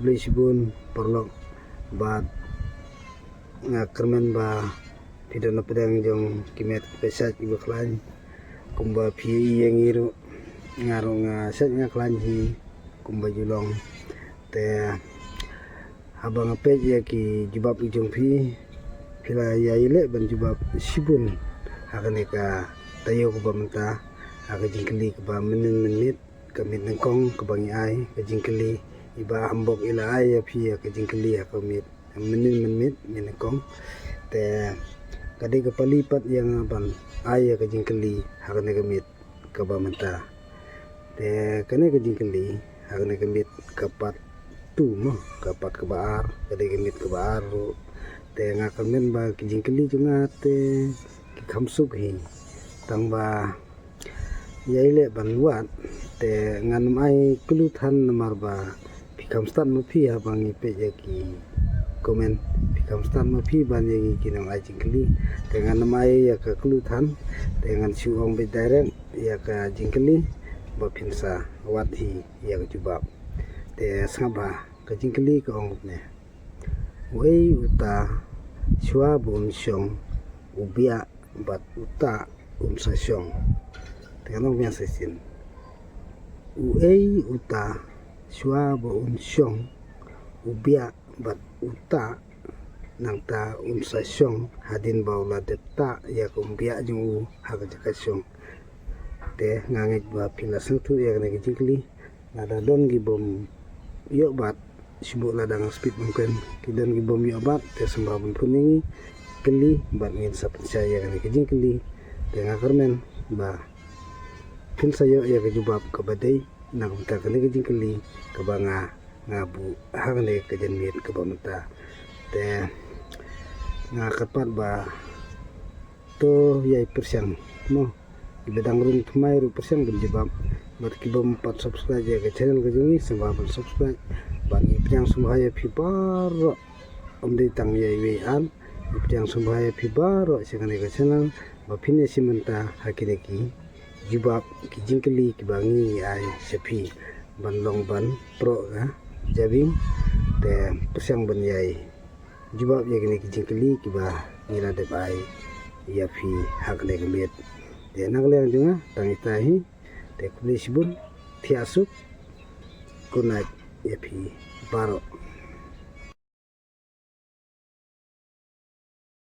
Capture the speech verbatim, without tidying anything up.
Khublei shibun paralok, bad nga kyrmen ba phi don na pdeng jong ki met ki pyrshah kiba khlaiñ. Kumba phi ïohi ïa ngi ruh, nga ruh nga shait nga khlaiñ hi kumba ju long. Te haba nga peit ïa ki jubab ki jong phi, phi la ïa ïaleh ban jubab shibun ha kane ka taïew kaba mynta, ha ka jingkylli kaba mynnin mynmiet, ka miet nyngkong kaba ngi ai, ka jingkylli iba hambok i la ai ïa phi ïa ka jingkylli ha ka miet mynnin mynmiet, miet nyngkong. Te ka dei ka pali pat ïa nga ban ai ïa ka jingkylli ha kane ka miet kaba mynta. Te kane ka jingkylli ha kane ka miet ka part two mo, ka part kaba ar, ka dei ka miet kaba ar ruh. Te nga kyrmen ba ki jingkylli jong nga te ki kham suk hi. Tang ba ïa ïaleh ban wad, te ngan ym ai clue than namar ba phi kham stad ma phi haba ngi peit ïa ki comment, phi kham stad ma phi ban ïa ngi ki nongai jingkylli. Te ngan ym ai ïa ka clue than, te ngan shu ong beit direct ïa ka jingkylli ba phin sa wad hi ïa ka jubab. Te sngap bha, ka jingkylli ka ong kumne. Uei uta shuwa ba un shong u biah bad uta un sa shong? Te ngan ong biang sa shisien. Uei uta shuwa ba un shong u biah bad uta, nangta un sa shong hadien ba u la dep tah ïa ka umbiah jong u ha ka jaka shong? Te nga ngeit ba phi la sngewthuh ïa kane ka jingkylli. Lada don ki bym ïoh bat, shu buh lada nga speed bym kren, ki don ki bym ïoh bat, te sngewbha ban phone ïa ngi, kylli bad ngin sa pynshai ïa kane ka jingkylli. Te nga kyrmen ba phin sa ïoh ïa ka jubab kaba dei na ka bynta kane ka jingkylli kaba nga, nga buh ha kane ka janmiet kaba mynta. Te nga kyrpad ba to ïai pyrshang mo. Kiba dang rung thymmai ruh pyrshang ban jubab. Bad ki bym pat subscribe ïa ka channel ka jong ngi, sngewbha ban subscribe. Bad ngi pdiang sngewbha ïa phi baroh. Ym dei tang ïa iwei ar, ngi pdiang sngewbha ïa phi baroh sha kane ka channel ba phin ïashim bynta ha kine ki jubab ki jingkylli kiba ngi ai sha phi ban long ban proh ka jabieng. Te pyrshang ban ïai jubab ïa kine ki jingkylli kiba ngi la dep ai ïa phi ha kane ka miet. Te na ka liang jong nga tang ita hi. Te khublei shibun, thiah suk, good night ïa phi baroh.